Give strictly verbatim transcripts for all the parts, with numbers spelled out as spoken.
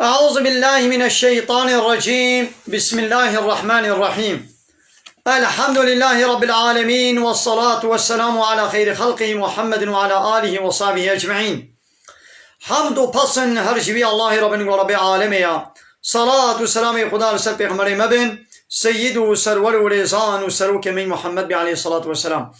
أعوذ بالله من الشيطان الرجيم. بسم الله الرحمن الرحيم. الحمد لله رب العالمين، والصلاة والسلام على خير خلقه محمد وعلى آله وصحبه أجمعين. Hamd û pesn her ji vî Allahê Rabbin û Rabbê alemê ya. Salat û selamê Xuda li ser Pêxemberê me bin, Seyyid û Serwer û Rêzan û Serokê me Muhammed bî aleyhissalatu vesselam.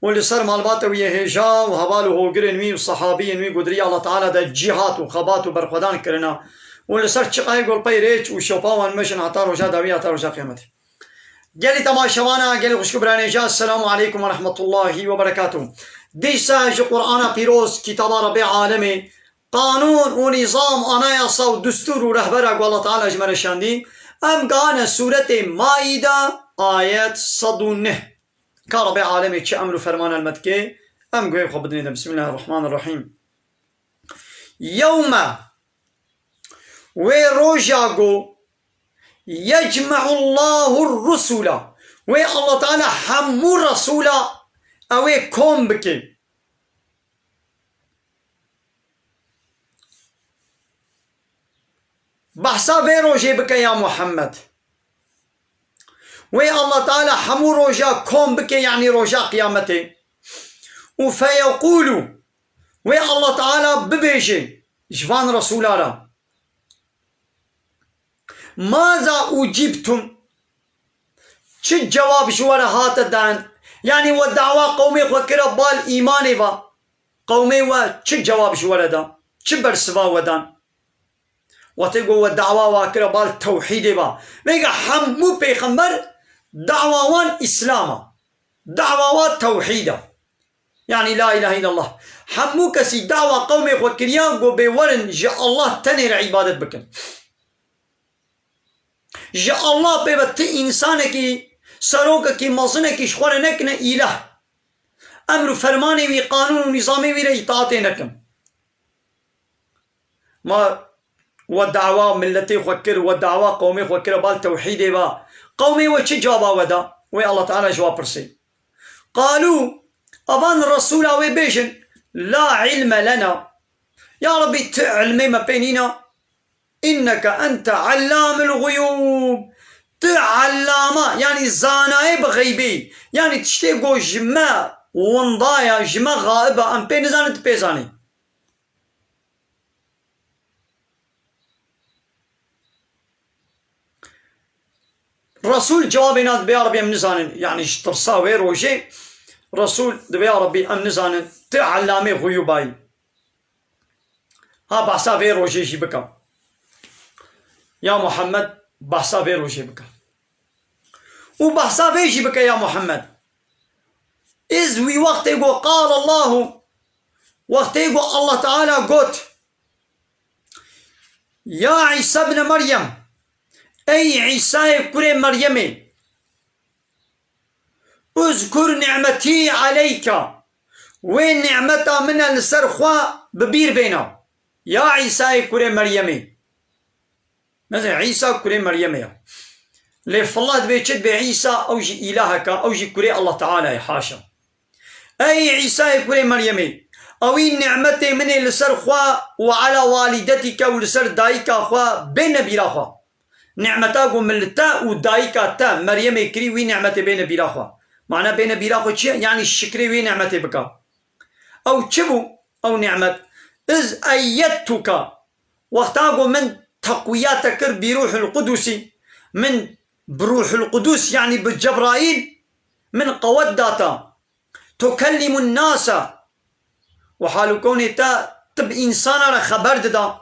Û li ser malbata wî yê hêja û heval û hogirên wî û sehabiyên wî ku di riya Allah Teala de cîhat û xebat û berxwedan kirina. Û li ser çiqayê golpey rêç û şopa wan meşin heta roja dawî, heta roja qiyametê. Gelî temaşevana, gelî xwişk û biranêja, Esselamu aleykum ve rahmetullahi ve berekatuh. Dîsa ji Qur'ana Pîroz, kitaba Rebê Alemê, qanûn û nîzam, anayasa û dustûr û rehbera ku Allah Teala ji me re şandî, em gane sûretê Maîde, ayet sed û neh. Ka Rebê Alemê çi emr û fermana li me dike, em guhê xwe bidinê de. Bismillahirrahmanirrahîm. Yewme, wê roja ku yecme'ullahur rusula, wê Allah Teala hemû resûla ew ê kom bike. Behsa vê rojê bike ya Muhammed. Wê Allah Teala hemû roja kom bike, yanî roja qiyametê. Û feyeqûlû, wê Allah Teala bibêje ji van resûla re. Maza ucîbtum? Çi cewab ji we re hate dan? Yanî we dawa qewmê xwe kire bal îmanê ve. Qewmê we çi cewab ji we re da? Çi bersiva we dan? Wextê ku we dawa wa kire bal tewhîdê ve. Vêga hemû pêxember dawa wan Îslam e. Dawa wa tewhîd e. Yanî la ilahe illallah. Hemû kesî dawa qewmê xwe kiriya ku bê werin ji Allah tenê re îbadet bikin. Ji Allah pê ve ti însanekî, serokekî, mezinekî ji xwe re nekine îlah. Emr û fermanê wî, qanûn û nîzamê wî re îtaatê nekin. Ma we dawa miletê xwe kir, we dawa qewmê xwe kir bal tewhîdê ve. Qewmê we çi cewaba we da? Wê Allah Teala ji we pirsê. Qalû, avan resûla wê bêjin, la ilme lena. Ya Rabbî, ti ilmê me pê nîna. Înneke ente allamul guyûb. Ti allama, yanî zanayê bi xeybê. Yanî tiştê ku ji me winda ye, ji me xaib e, em pê nizanin, tu pê zanî. Resûl cewabê na dibe, ya Rabbî, em nizanin. Yanî ji tirsa wê rojê Resûl dibe, ya Rabbî, em nizanin. Tu ellamê xuyûbayî. Ha behsa vê rojê jî bike. Ya Muhammed, behsa vê rojê bike. Û behsa vê jî bike ya Muhammed. Iz wî wextê ku qal Allahu, wextê ku Allah Teala got, Ya Îsa ibne Meryem, ey Îsayê kurê Meryemê, Uzkur ni'metî aleyke. Wê nimeta min e li ser xwe bi bîr bêne. Ya Îsayê kurê Meryemê. Mesela Îsa kurê Meryemê ye. Lê filla divê çi divê Îsa ew jî îlaheke, ew jî kurê Allah Teala ye, haşa. Ey Îsayê kurê Meryemê, ewî nimetê min ê li ser xwe û ala walîdetîke û li ser dayika xwe bêne bîra xwe. Nimeta ku min li te û dayika te Meryemê kirî, wî nimetê bêne bîra xwe. Mana bêne bîra xwe çi ye? Yanî şikrê wî nimetê bike. Ew çi bû? Ew nimet. Iz eyyettuke. Wexta ku min teqwiya te kir bi Ruhul Qudusî, min bi Ruhul Qudus, yanî bi Cebraîl, min qewet da te. Tukellimun nasa. Û hal û konê te, tu bi însana re xeber dida.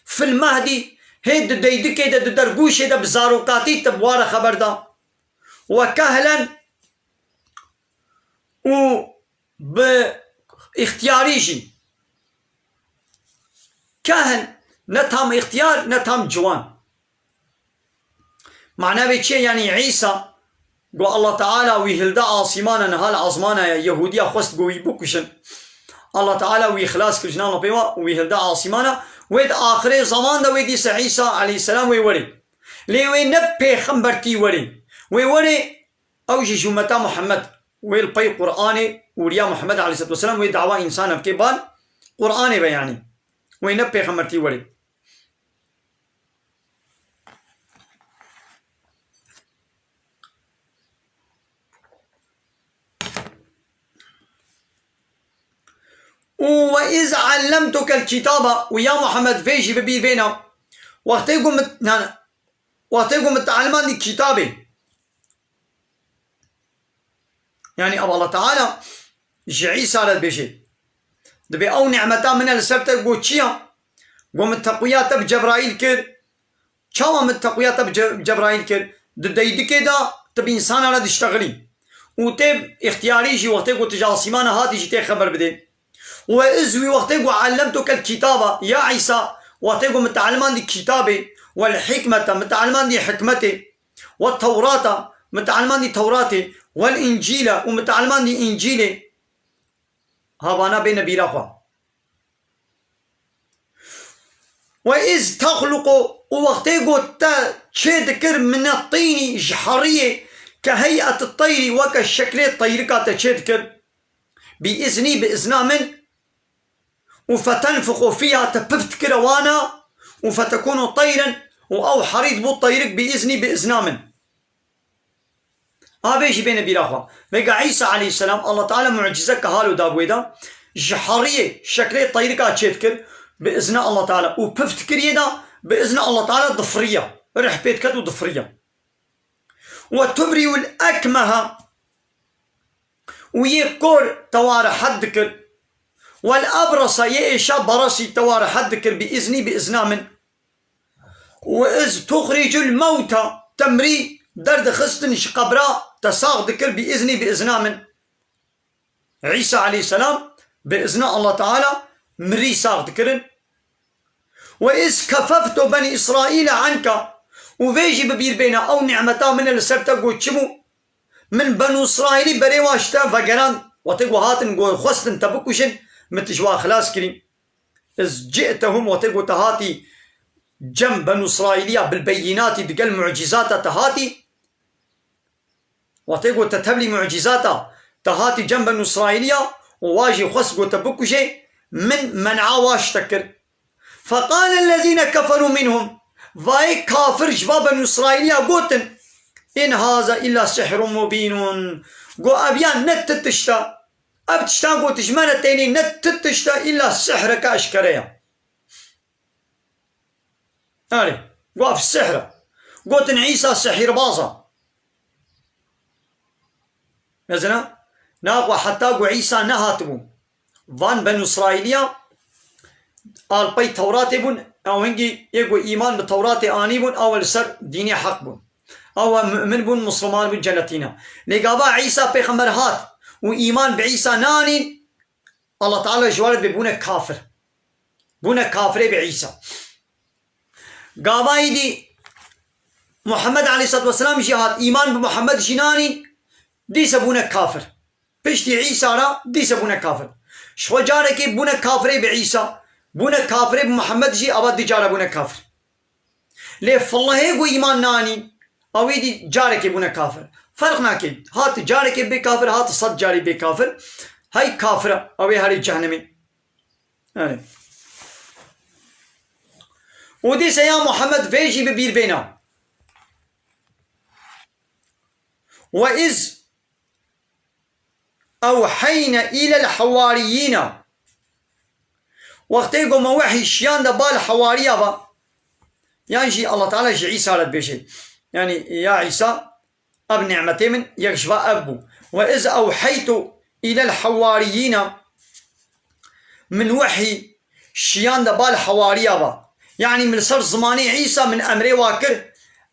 Fil mehdî, hê di deydikê de, di dergûşê de bi zarokatî te bi wa re xeber da. Ve kehlen, û bi îxtiyarî jî. Kehn, ne tam îxtiyar, ne tam ciwan. Mana vê çi ye? Yanî Îsa, ku Allah Teala wî hilda asîmana, niha li azmana ye, Yehûdiya xwest ku wî bikujin. Allah Teala wî xilas kir ji nav pê wa, wî hilda asîmana, wê di axirê zeman de wê dîse Îsa aleyhisselam wê werê. Lê wê ne pêxembertî werê. Wê werê Ew jî ji ummeta Muhammed, wê li pey Qur'anê û riya Muhammed aleyhisselatu vesselam wê dawa însan bike bal Qur'anê ve, yanî wê ne pêxembertî werê. Û "Ve iz allemtukel kitaba", û ya Muhammed, vê jî bi bîr bêne. Wextê ku mit-, nan, wextê ku mitealimandî kitabê. Yanî ev Allah Teala ji Îsa re dibêje. Dibê ew nîmeta min e li ser te, got çi ya? Got min teqwiya te bi Cebraîl kir. Çawa min teqwiya te bi Ce-, Cebraîl kir? Di deydikê de tu bi însana re diştexilî. Û tê îxtiyarî jî wextê ku tu ji asîmana hatî jî tê xeber bidê. Û ez wî wextê ku allemtukel kitaba, ya Îsa, wextê ku mitealimandî kitabê, wel hikmete, mitealimandî hikmetê, we tewrata, mitealimandî tewratê, wel încîle û mitealimandî încîlê. Havana bêne bîra xwe. "Ve iz texluqu", û wextê ku te çê dikir, "mine tînî", ji heriyê, "ke hey'et teyri", weke şeklê teyrika te çê dikir. "Bi iznî", bi izna min. "Û fetenfuxu fîha", te pif dikire wana. "Û fetekûnu teyren", û ew herî dibû teyrik, "bi iznî", bi izna min. A vê jî bêne bîra xwe. Vêga Îsa aleyhisselam, Allah Teala mucizeke halo da wê de, ji heriyê şeklê teyrika çê dikir, bi izna Allah Teala, û pif dikir yê de, bi izna Allah Teala difiriya. Rih pê diket û difiriya. "Ve tubri'ul ekmeha", û yê kor te wa rehet dikir. "Wel ebrasa", yê êşa beresî te wa rehet dikir, bi iznî, bi izna min. "Ve iz tuxricul mewta", te mirî derdixistin ji qebra, te sax dikir, bi iznî, bi izna min. Îsa aleyhisselam bi izna Allah Teala mirî sax dikirin. "Ve iz kefeftu beni Îsraîle anka", û vê jî bi bîr bêne, ew nîmeta min e li ser te, got çi bû? Min Benû Îsraîlî berê wa ji te vegerand, wextê ku hatin, ku xwestin te bikujin, min tu ji wa xilas kirî. "Iz ci'tehum", wextê ku te hatî cem Benû Îsraîliya, bil beyînatî, digel mucîzata te hatî, wextê ku te tevlî mucîzata te hatî cem Benû Îsraîliya û wa jî xwest ku te bikuje, min men'a wa ji te kir. "Feqalellezîne keferû minhum", vayê kafir ji va Benû Îsraîliya gotin, "In haza illa sihrun mubînun", got, "Ev ya ne ti tişt e, ev tiştan ku tu ji me re tênî ne ti tişt e, îlla sihreke eşkere ye." Erê, got, "Ev sihr e." Gotin, "Îsa sihîrbaz e." Mezina, naxwe heta ku Îsa nehatibû, van Benû Îsraîliya alpey Tewratê bûn, ew hingî yê ku îman bi Tewratê anîbûn, ew li ser dînê heq bûn. Ew mu'min bûn, misliman bûn, cenetî ne. Lê gava Îsa pêxember hat û îman bi Îsa neanîn, Allah Teala ji wan re dibê bûne kafir. Bûne kafirê bi Îsa. Gava îdî Muhammed aleyhissalatu vesselam jî hat, îman bi Muhammed jî nanîn, dîse bûne kafir. Piştî Îsa re dîse bûne kafir. Ji xwe carekê bûne kafirê bi Îsa, bûne kafirê bi Muhammed jî, ava du cara bûne kafir. Lê filehê ku îman nanî, ew ê dî carekê bûne kafir. Ferq nake. Hat carekê bê kafir, hat sed carî bê kafir. Hey kafir e, ew ê herê cehennemê. Yani. Û dîse ya Muhammed vê jî bi bîr bêne. Ve iz ewheyne îlel hewariyîne. Wextê ku me wehî şiyande bal hewariya ve, yan jî Allah Teala ji Îsa re dibêje. Yanî, ya Îsa, ev nîmetê min yek ji va ev bû. Ve iz ewheytu îlel hewariyîne, min wehî şiyande bal hewariya ve. Yanî, min li ser zimanê Îsa min emrê wa kir,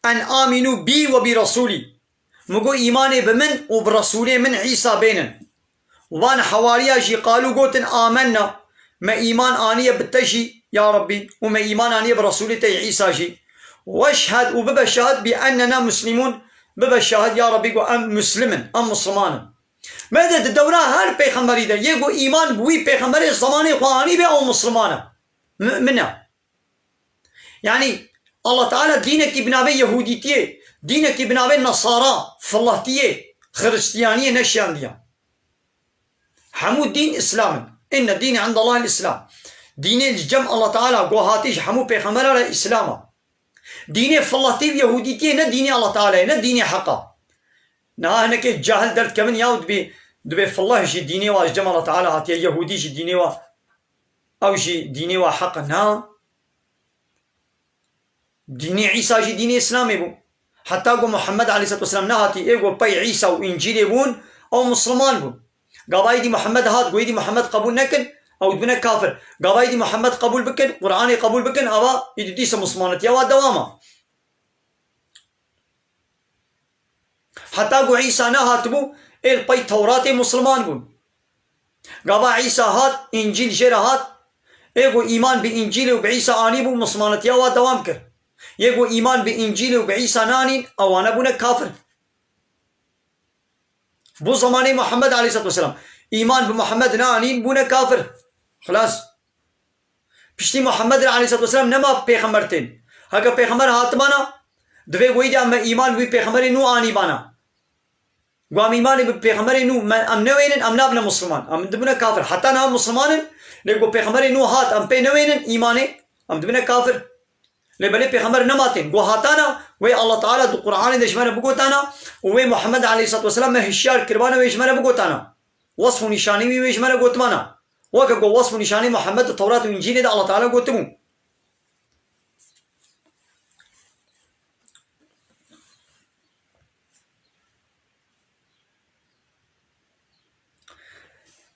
en amînû bî ve bî resûlî. Min got, "Îmanê bi min û bi Resûlê min Îsa bênin." Van hewariya jî qalû gotin, "Amenna." Me îman aniye bi te jî, ya Rebbî, û me îman aniye bi Resûlê te Îsa jî. "Weşhed", û bibe şahid, "bi ennena muslimûn", bibe şahid, ya Rebbî, ku em muslim in, em misliman in. Me de di dewra her pêxemberî de, yê ku îman bi wî pêxemberê zemanê xwe anî be, ew misliman e, mu'min e. Yanî, Allah Teala dînekî bi navê Yehûdîtiyê, dînekî bi navê Nesara, filehtiyê, Xiristiyaniyê neşiyandiye. Hemû dîn Îslam in. Inne dîne indallahil Îslam. Dînê li cem Allah Teala ku hatî ji hemû pêxembera re Îslam e. Dînê filehtî û Yehûdîtiyê ne dînê Allah Teala ye, ne dînê heq e. Niha hinekê cahil derdikevin ya û dibê, dibê fileh jî dînê wa ji cem Allah Teala hatiye, Yehûdî jî dînê wa Ew jî dînê wa heq e, na. Dînê Îsa jî dînê Îslamê bû. Heta ku Muhammed aleyhisselatu vesselam nehatî, ê ku pey Îsa û Încîlê bûn, ew Misliman bûn. Gava êdî Muhammed hat, ku êdî Muhammed qebûl nekin, ew dibine kafir. Gava êdî Muhammed qebûl bikin, Qur'anê qebûl bikin, ava êdî dîsa Mislimanetiya wa dewam e. Heta ku Îsa nehatibû, ê li pey Tewratê Misliman bûn. Gava Îsa hat, Încîl jê re hat, ê ku îman bi Încîlê û bi Îsa anîbû, Mislimanetiya wa dewam kir. Yê ku îman bi Încîlê û bi Îsa nanîn, ewana bûne kafir. Bo zemanê Muhammed aleyhisselatu vesselam. Îman bi Muhammed neanîn, bûne kafir. Xilas. Piştî Muhammed re aleyhisselatu vesselam nema pêxember tên. Heke pêxember hatibana, divê ku êdî em me îman bi wî pêxemberê nû anîbana. Ku em îmanê bi pêxemberê nû me, em newênin, em nabine Misliman. Em dibine kafir. Heta niha Misliman in, lê ku pêxemberê nû hat, em pê newênin îmanê, em dibine kafir. Lê belê pêxember nema tên. Ku hatana, wê Allah Teala di Qur'anê de ji me re bigotana û wê Muhammed aleyhisselatu vesselam me hişyar kiribana, wê ji me re bigotana. Wesf û nîşanî wî wê ji me re gotibana. Weke ku wesf û nîşanî Muhammed di Tewrat û Încîlê de Allah Teala gotibû.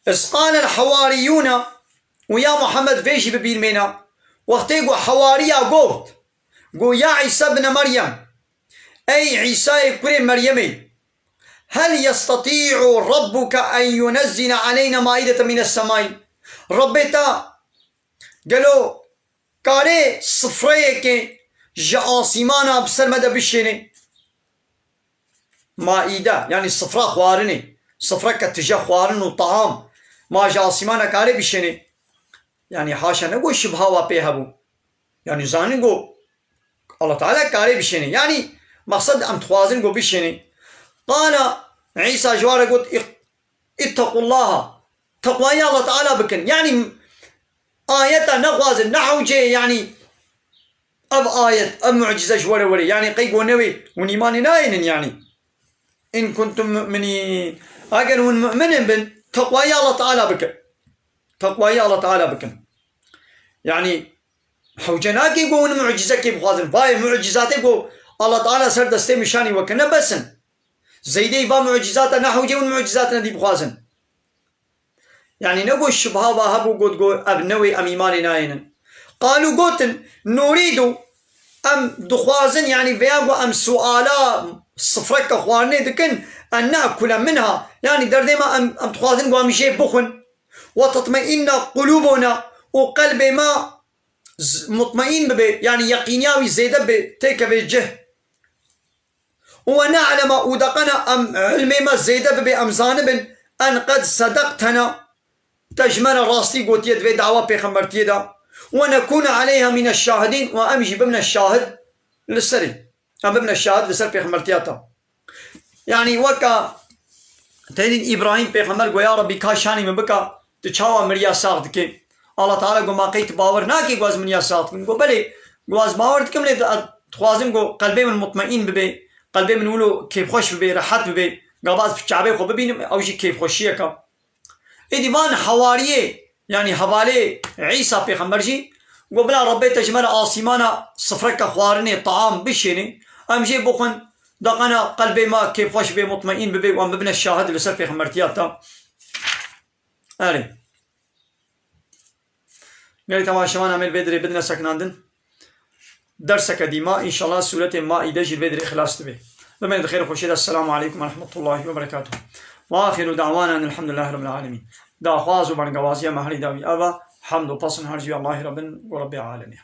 إذ قال الحواريون، û ya Muhammed vê jî bi bîr mêne, wextê ku hewariya got, got, "Ya Îsa ibne Meryem, ey Îsayê kurê Meryemê, hel yestatî'u rabbuke en yunezzile aleyna maideten mines semai?" Rebbê te gelo karê sifreyekê ji asîmana bi ser me de bişêne? Maîde, yanî sifra xwarinê. Sifreke tije xwarin û taam. Ma ji asîmana karê bişêne? Yanî haşa ne ku şibha wa pê hebû. Yanî zanin ku Allah Teala karê bişêne. Yanî mexsed em dixwazin ku bişêne. Qala Îsa ji wan re got, "Î-, îttequllaha." Teqwayê Allah Teala bikin. Yanî ayeta nexwazin, ne hewceyê, yanî ev ayet, ev mucize ji were were. Yanî qey ku newê hûn îmanê nayênin yanî. In kuntum mu'minin. Eger hûn mu'minin bin, teqwayê Allah Teala bikin. Teqwayê Allah Teala bikin. Yanî hewce nake ku hûn mucizekê bixwazin. Vayê mucizatê ku Allah Teala ser destê min şanî we kir, ne bes in. Zeydeyî va mucizata ne hewce hûn mucizatine dî bixwazin. Yanî ne got şibha va hebû, got, got ev newê em îmanê nayênin. Qalû, gotin, nurîdu, em dixwazin, yanî vêya ku em suala sifreke xwarinê dikin, en ne'kule minha, yanî derdê me em, em dixwazin ku em jê bixwin. Ve tetmeînne qulûbuna, û qelbê me z-, mutmeîn bibe, yanî yeqîniya wî zêde bibe, têkeve cih. Û ve ne'leme, û deqena em ilmê me zêde bibe, em zanibin, en qed sedeqtena, te ji me re rastî gotiye di vê dawa pêxembertiyê de. Ve nekûne aleyha mine şahidîn, û em jî bibine şahid li serê. Em bibine şahid li ser pêxembertiya te. Yanî weka tenîn Îbrahîm pêxember got, "Ya Rebbî, ka şanî min bika, tu çawa miriya sax dikê?" Allah Teala got, "Ma qey tu bawer nakî ku ez miriya sax dikim?" Got, "Belê, got ez bawer dikim, lê di-, dixwazim got qelbê min mutmeîn bibe, qelbê min wilo kêfxweş bibe, rehet bibe, gava ez Kabeê xwe bibînim, ew jî kêfxweşiyeke." Êdî van hewariyê, yanî hevalê Îsa pêxember jî got, "Bila Rebbê te ji me re asîmana sifreke xwarinê, taam bişêne, em jê bixwin, deqena qelbê me kêfxweş bê, mutmeîn bibe û em bibine şahid li ser pêxembertiya te." Erê. Gelî temaşevan, em ê li vê dirê bidine sekinandin. Derseke dîma, înşallah, sûretê Maîde jî li vê dirê xilas dibe. Bimînin di xêr û xweşiyê de. Esselamu aleykum ve rahmetullahi ve berekatuhu. Ve axiru da'wana enilhamdülillahi rabbil alemin. Daxwaz û bengewaziya me herî dawî ev e. Hamd û pesn her jî Allahî Rabbin û Rabbê alemê.